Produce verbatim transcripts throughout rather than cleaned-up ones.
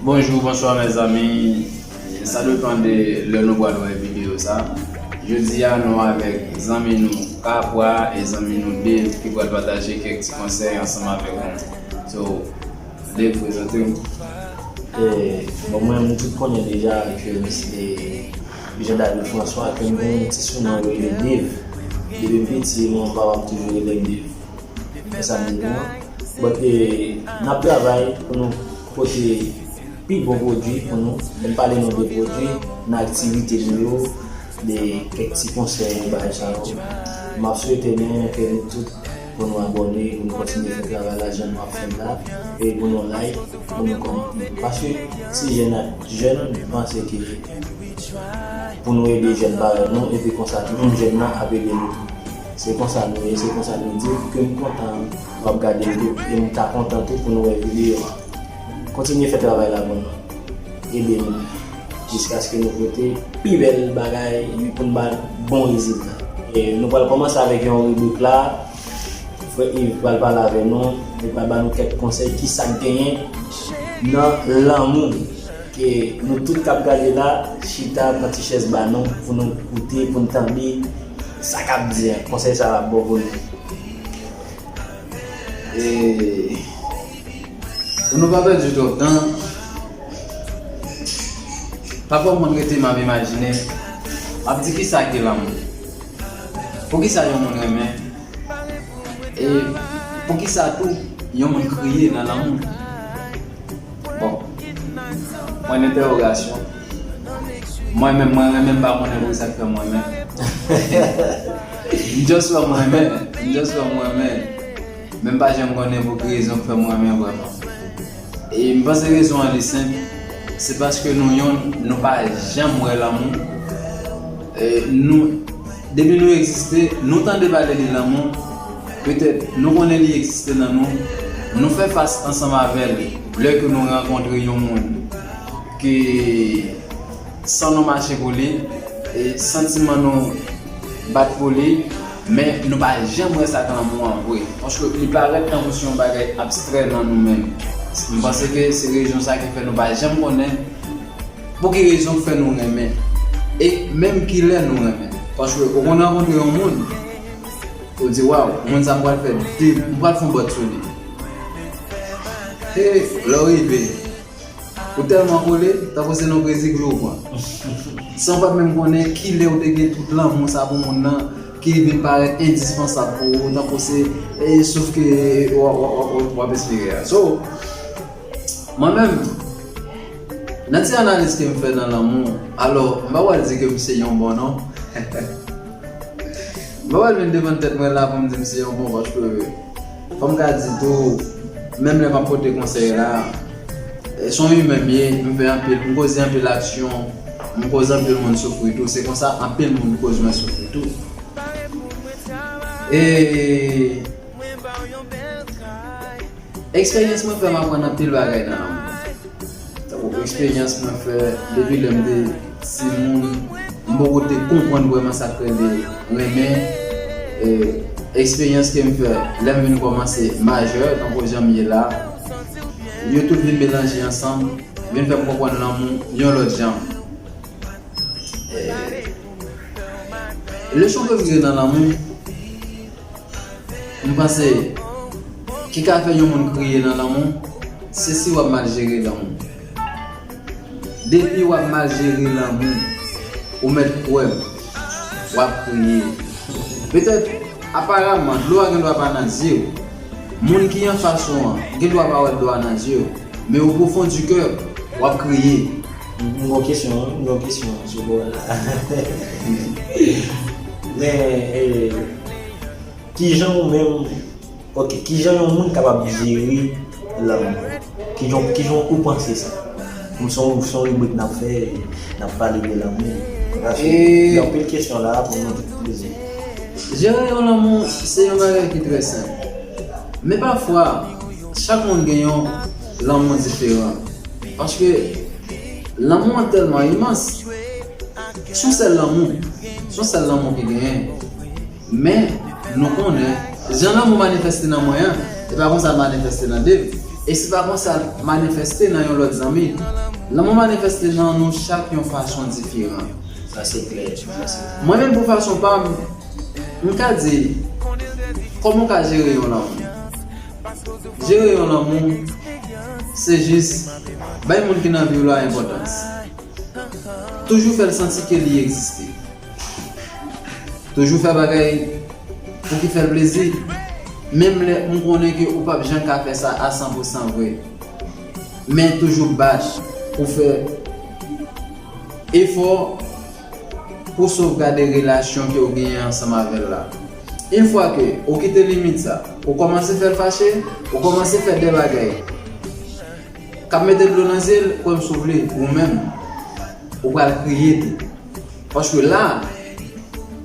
Bonjou, bonswa, mezanmi. Sa depann de lè nou pral wè videyo sa. Jodi a, nou avèk zanmi nou Kapwa e zanmi nou Dave ki pral pataje kèk ti konsèy ansanm avèk nou. So, Dave, prezante w. E, bon, mwen, nou tout konnen deja ke m se Jean David François, ke m gen yon ti sinon yo rele Dave. Depi m piti, mwen, papa m toujou rele m Dave. E sa m di nou. Bon, e, n ap travay pou nou pote pi bon pwodui pou nou. Lè m pale nou de pwodui, nan aktivite nou yo, de kèk ti konsèy, bagay sa yo. M ap swete nou ke nou tout pou nou abòne, pou nou kontinye fè travay la jan nou ap fè l la, e pou nou like, pou nou kòmante. Paske si jèn ak jèn panse ke pou nou ede jèn parèy nou, epi konsa tou, menm jèn nan ap ede nou tou. Se konsa nou ye, se konsa nou di, ke m kontan w ap gade l tou, e m ta kontan tou pou nou wè videyo a. Kontinye fè travay la pou nou. Ede nou jiskaske nou pote pi bèl bagay pou n ba bon rezilta. E nou pral kòmanse avèk yon ribrik la. Frè Yves pral pale avè nou, li pral ba nou kèk konsèy ki sa k genyen nan lanmou. Ke nou tout k ap gade la, chita nan ti chèz ba nou pou nou koute, pou n tande sa k ap di a. Konsèy sa a ap bon pou nou. E pou nou pa pèdi twòp tan, pafwa moun rete m ap imajine, m ap di kisa ki lanmou? Poukisa yon moun renmen? E poukisa tou yon moun kriye nan lanmou? Bon, pwen entèwogasyon. Mwen menm, mwen renmen, m pa konnen poukisa k fè m renmen. M just fè m renmen, m just fè m renmen. Men m pa janm konnen pou ki rezon k fè m renmen vrèman. E m panse rezon an li senp, se paske nou yonn, nou pa janm wè lanmou. E nou, depi nou egziste, nou tande pale de lanmou, petèt nou konnen li egziste nan nou, nou fè fas ansanm avè l lè ke nou rankontre yon moun ke san nou mache pou li, e santiman nou bat pou li, men nou pa janm wè sa k lanmou an vre. Paske li parèt tankou se yon bagay abstrè nan nou menm. M panse ke se rezon sa ki fè nou pa janm konnen pou ki rezon k fè nou renmen. E menm ki lè nou renmen. Paske ou konn rankontre yon moun, ou di, waw, moun sa m pral fè de, m pral fè yon bòt sou li. E lè w rive, ou tèlman kole, tankou se nan krezi glou ou pran. San w pa t menm konnen kilè ou te gen tout lanmou sa pou moun nan, ki vin parèt endispansab pou ou, tankou se e souf ke w ap espere a. So, mwen menm, nan ti analiz ke m fè nan lanmou, alò, m pa pral di ke m se yon bon non. M pa pral vin defann tèt mwen la pou m di m se yon bon, paske fò m ka di tou, menm lè m ap pote konsèy la, e, se yon imen m ye, m fè anpil, m koze anpil aksyon, m koz anpil moun soufri tou. Se konsa anpil moun koz mwen soufri tou. E eksperyans mwen fè m aprann anpil bagay nan lanmou. Tankou eksperyans mwen fè depi lè m te timoun, m poko te konprann vrèman sa k rele renmen. E, eksperyans ke m fè lè m vin kòmanse majè, tankou jan m ye la, yo tout vin melanje ansanm, vin fè m konprann lanmou yon lòt jan. E, leson ke m tire nan lanmou, m panse, ki ka fè yon moun kriye nan lanmou, se si w ap mal jere lanmou. Depi w ap mal jere lanmou, ou mèt kwè m, w ap kriye. Petèt, aparaman, dlo a gen dwa pa nan zye w. Moun ki anfas ou an gen dwa pa wè dlo a nan zye w. Men o pwofon di kè, w ap kriye. M gen yon kesyon, m gen yon kesyon sou bò la. Men, e, kijan ou menm, ok, kijan yon moun kapab jere lanmou? Kijan, kijan ou panse sa? M se yon, se yon ribrik n ap fè, n ap pale de lanmou. Paske gen anpil kesyon la pou nou tout poze. Jere yon lanmou, se yon bagay ki trè senp. Men pafwa, chak moun gen yon lanmou diferan. Paske lanmou an tèlman imans. Se yon sèl lanmou. Se yon sèl lanmou ki genyen. Men, nou konnen, jan lanmou manifeste nan mwen an, e pa konsa l manifeste nan Dave. E se pa konsa l manifeste nan yon lòt zanmi. Lanmou manifeste nan nou chak yon fason diferan. Sa se klè. Sa se klè. Mwen menm pou fason pa m, m ka di, kòman w ka jere yon lanmou? Jere yon lanmou, se jis bay moun ki nan vi w la enpòtans. Toujou fè l santi ke li egziste. Toujou fè bagay pou ki fè l plezi. Menm lè m konnen ke ou p ap janm ka fè sa a san pou san vre. Men toujou bat pou fè efò pou sovgade relasyon ke w genyen ansanm avè l la. Yon fwa ke ou kite limit sa, ou kòmanse fè l fache, ou kòmanse fè de bagay k ap mete dlo nan zye l, kwè m si w vle, ou menm, ou pral kriye tou. Paske la,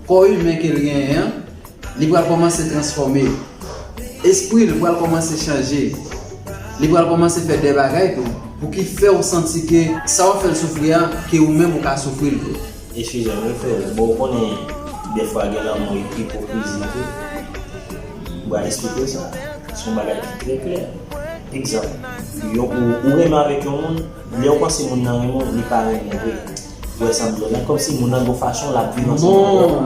kò imen ke l genyen an, li pral kòmanse transfòme. Espri l pral kòmanse chanje. Li pral kòmanse fè de bagay tou pou ki fè w santi ke sa w ap fè l soufri a, ke ou menm ou ka soufri l tou. Eskize m wi freo, bon ou konnen dèfwa gen lanmou ipokrizi tou. M pral esplike w sa. Se yon bagay ki trè klè. Egzanp, yon, ou, ou renmen avèk yon moun, lè w panse moun nan renmen w, li pa renmen w vre. Ou wè sa m di w la, kòmsi moun nan gon fason l ap viv ansanm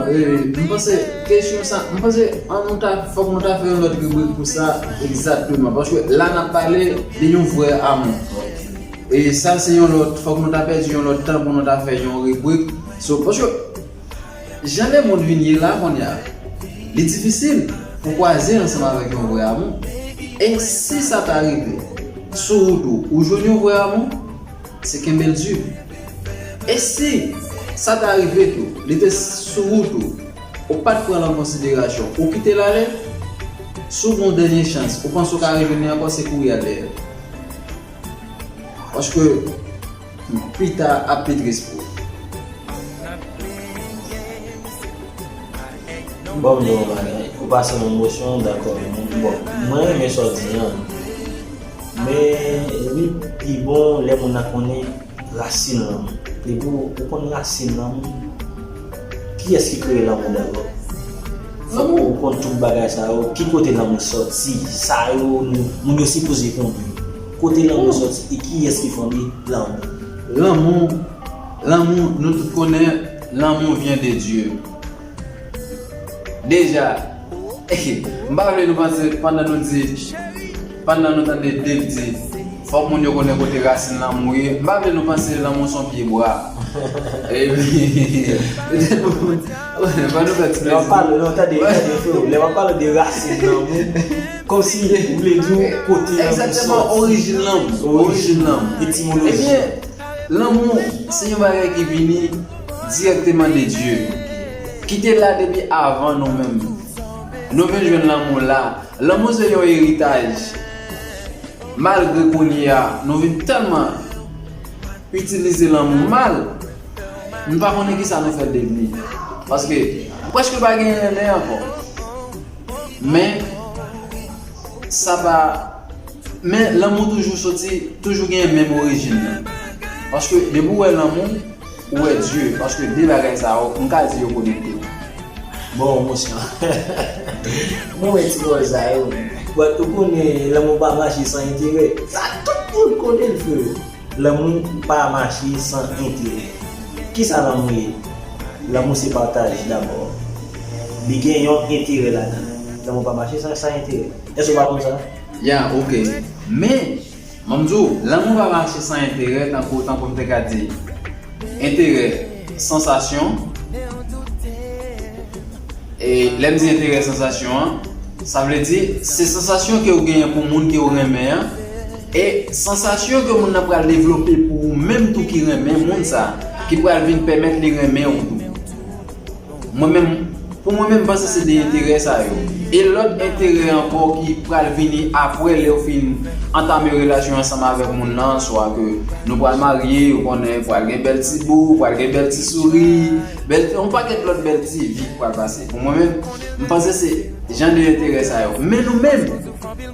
avè w. Bon, m panse kesyon sa, m panse an nou ta, fòk nou ta fè yon lòt ribrik pou sa egzakteman. Paske la n ap pale de yon vrè amou. E sa se yon lòt, fòk nou ta pèdi yon lòt tan pou nou ta fè yon ribrik. So, paske jan lemonn vin ye la kounye a, li difisil pou kwaze ansanm avèk yon vrè amou. E si sa ta rive sou wout ou, ou jwenn yon vrè amou, se kenbe l di. E si sa ta rive tou, li te sou wout ou, ou pa t pran l an konsiderasyon, ou kite l ale, si w gen yon dènye chans, ou panse w ka rejwenn li ankò, se kouri al dèyè l. Paske pita ap pi tris pou ou. Bon, m di w yon bagay, ou pase yon emosyon, dakò, men bon, mwen renmen sa w di an. Men li pi bon lè moun nan konnen rasin lanmou. Depi w konn rasin lanmou, kiyès ki kreye lanmou dabò? Fòk ou konn tout bagay sa yo, ki kote lanmou sòti, sa yo nou, moun yo sipoze konnen. Kote lanmou sòti e kiyès ki fonde lanmou? Lanmou, lanmou, nou tout konnen, l'amour vient de Dieu. Deja, m pa vle nou panse pandan nou di, pandan nou tande Dave di, fòk moun yo konnen kote rasin lanmou ye, m pa vle nou panse lanmou se yon pye bwa. Epi, petèt pou, pou nou fè ti plezi. Lè w ap pale, non, tande, tande, freo, lè w ap pale de rasin lanmou, kòmsi ou vle di w kote lanmou sòti. Egzakteman, orijin lanmou. Orijin lanmou. Etimoloji. Ebyen, lanmou se yon bagay ki vini dirèkteman de Dye, ki te la depi avan nou menm. Nou vin jwenn lanmou la. Lanmou se yon eritaj. Malgre kounye a, nou vin tèlman itilize lanmou mal, nou pa konnen kisa nou fè de li. Paske prèske pa gen renmen ankò. Men, sa pa Men lanmou toujou soti, toujou gen menm orijin nan. Paske depi w wè lanmou, ou wè Dye. Paske de bagay sa yo, m ka di yo konekte. Bon, mouchè. Mwen wè ti pawòl sa yo. But ou konnen lanmou pa mache san enterè. Sa tout moun konnen l, freo. Lanmou pa mache san enterè. Kisa lanmou ye? Lanmou se pataj dabò. Li gen yon enterè ladan l. Lanmou pa mache san, san enterè. Èske w pa konn sa? Ya, ok. Men, ban m di w, lanmou pa mache san enterè, tankou, tankou m te ka di, enterè, sansasyon. E lè m di enterè, sansasyon an, sa vle di, se sansasyon ke w genyen pou moun ke w renmen an, e sansasyon ke moun nan pral devlope pou ou menm tou ki renmen moun sa, ki pral vin pèmèt li renmen ou tou. Mwen menm, pou mwen menm, m panse se de enterè sa yo. E lòt enterè ankò ki pral vini apre lè w fin antame relasyon ansanm avèk moun nan, swa ke nou pral marye, ou konnen, pral gen bèl ti bou, pral gen bèl ti souri, bèl, yon pakèt lòt bèl ti vi k pral pase. Pou mwen menm, m panse se jan de enterè sa yo. Men nou menm,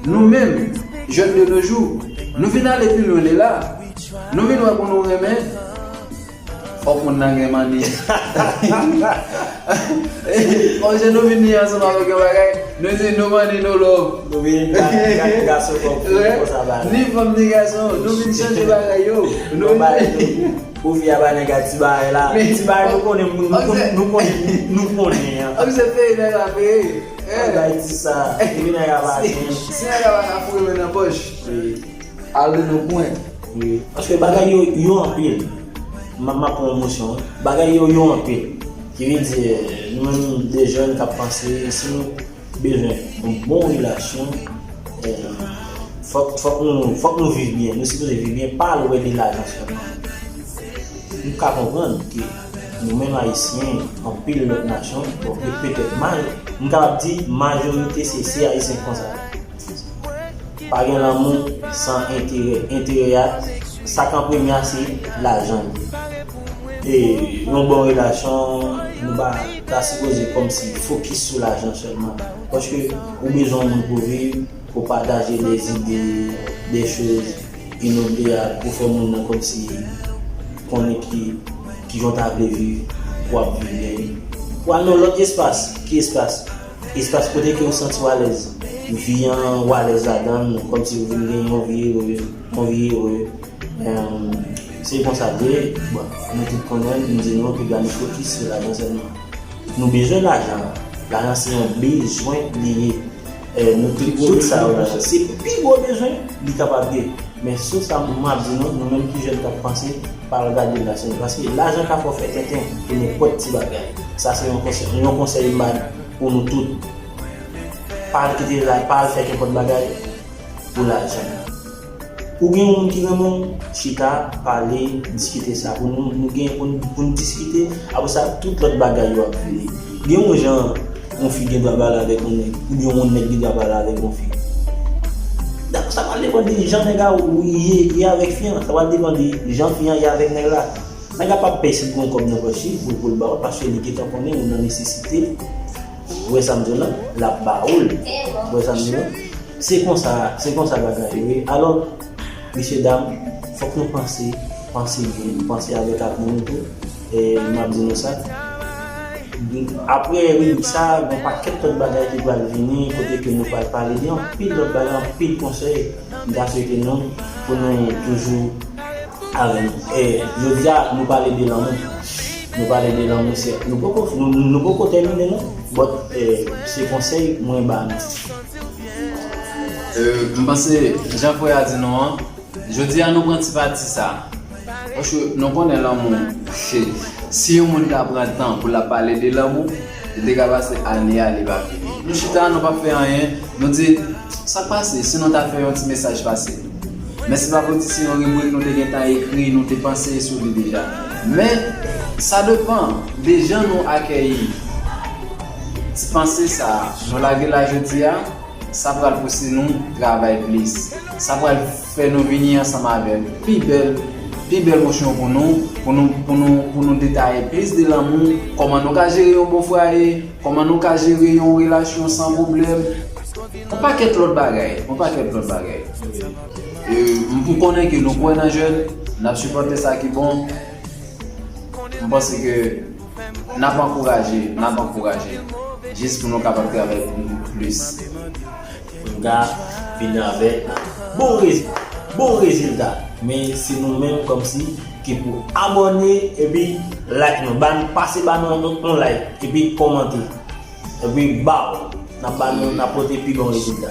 nou menm, jèn de nos jours, nou vin ale pi lwen de la. Nou vin wè pou nou renmen, Fòk moun nan gen manni. Konje nou vini ansanm avèk yon bagay, nou di nou manni nou love. Nou vin ba, ba gason kòk pou konsa ba. Ni fanm ni gason, nou vin chanje bagay yo. Nou vin ba. Pou fi a ba nèg a ti bagay la. Ti bagay nou konnen, nou konnen, nou konnen, nou konnen. An se peye nèg la peye. Bay ti sa, epi nèg a pa gen. Si nèg a pa ka foure men nan pòch, ale nan kwen. Wi. Paske bagay yo, yo anpil. M ap, m ap pran emosyon, wi. Bagay yo, yo anpil. Ki vle di, nou menm de jèn k ap panse, si nou bezwen yon bon relasyon, eh, fòk, fòk nou, fòk nou viv byen. Nou sipoze viv byen, pa al wè li lajan sèlman. Nou ka konprann ke nou menm Ayisyen, anpil lòt nasyon, bon, e petèt maj, m kapab di majorite se, se Ayisyen konsa. Pa gen lanmou san enterè. Enterè a, sa k an premye a se lajan. E yon bon relasyon, nou pa ta sipoze kòmsi fokis sou lajan sèlman. Paske ou bezwen yon moun pou viv, pou pataje de zide, de choz inobliyab, pou fè moun nan kòmsi konnen ki, ki jan w ta vle viv, pou w ap viv byen. Ou al nan lòt espas. Ki espas? Espas kote ke w santi w alèz. Vi an, w alèz ladan l, kòmsi w vin gen yon vi ere, yon vi ere. Em, se konsa l ye. Bon, nou tout konnen, m di nou, pibla nou fokis sou lajan sèlman. Nou bezwen lajan. Lajan se yon bezwen li ye. Eh, nou tout, tout sa yo lajan. Se pi gwo bezwen li kapab ye. Men sou sa, m ap di nou, nou menm ki jèn k ap panse, pa al gade lajan. Paske lajan ka fè w fè tenten pou nenpòt ti bagay. Sa se yon konsèy, yon konsèy m ba pou nou tout. Pa al kite la, pa al fè nenpòt bagay pou lajan. Ou gen yon moun ki renmen w, chita, pale, diskite sa pou nou, nou gen pou n, pou n diskite, apre sa, tout lòt bagay yo ap vini. Gen yon jan yon fi gen dwa pale avèk yon nèg, oubyen yon nèg gen dwa pale avèk yon fi. Sa pral depann de jan nèg la ye, ye avèk fi an, sa pral depann de jan fi an ye avèk nèg la. Nèg la p ap pè si l gen yon kòb nan pòch li pou, pou l ba w, paske li gentan konnen ou nan nesesite. Ou wè sa m di w la? L ap ba ou l. Ou wè sa m di w la? Se konsa, se konsa bagay yo ye. Alò, mesye dam, fòk nou panse, panse byen, panse avèk avni nou tou. E m ap di nou sa. Apre rimik sa, gen yon pakèt lòt bagay ki pral vini, kote ke nou pral pale de anpil lòt bagay, anpil konsèy. M ta swete nou, pou nou toujou avè nou. E, jodi a, nou pale de lanmou. Nou pale de lanmou, se, nou poko, nou, nou poko tèmine, non. But, e, se konsèy mwen ba nou. E, m panse, jan frè a di nou an, jodi a nou pran ti pati sa. Paske nou konnen lanmou, si yon moun ta pran tan pou l ap pale de lanmou, li te ka pase ane a, li pa fini. Nou chita, nou pa fè anyen, nou di, sa k pase, si nou ta fè yon ti mesaj pase? Men se pa pou di se yon ribrik nou te gentan ekri, nou te panse sou li deja. Men, sa depann de jan nou akèyi ti panse sa a. Nou lage la jodi a, sa pral pouse nou travay plis. Sa pral fè nou vini ansanm avèk pi bèl, pi bèl mosyon pou nou, pou nou, pou nou, pou nou detaye plis de lanmou, kòman nou ka jere yon bon fwaye, kòman nou ka jere yon relasyon san pwoblèm. Yon pakèt lòt bagay, yon pakèt lòt bagay. E, m, m konnen ke nou kwè nan jèn, n ap sipòte sa ki bon. M panse ke n ap ankouraje, n ap ankouraje. Jis pou nou kapab travay pou nou plis. Pou nou ka vin avèk bon rez-, bon rezilta. Men se nou menm kòmsi ki pou abòne epi like nou. Ban, pase ban nou yon, yon like epi kòmante. Epi baw, n ap ba nou, n ap pote pi bon rezilta.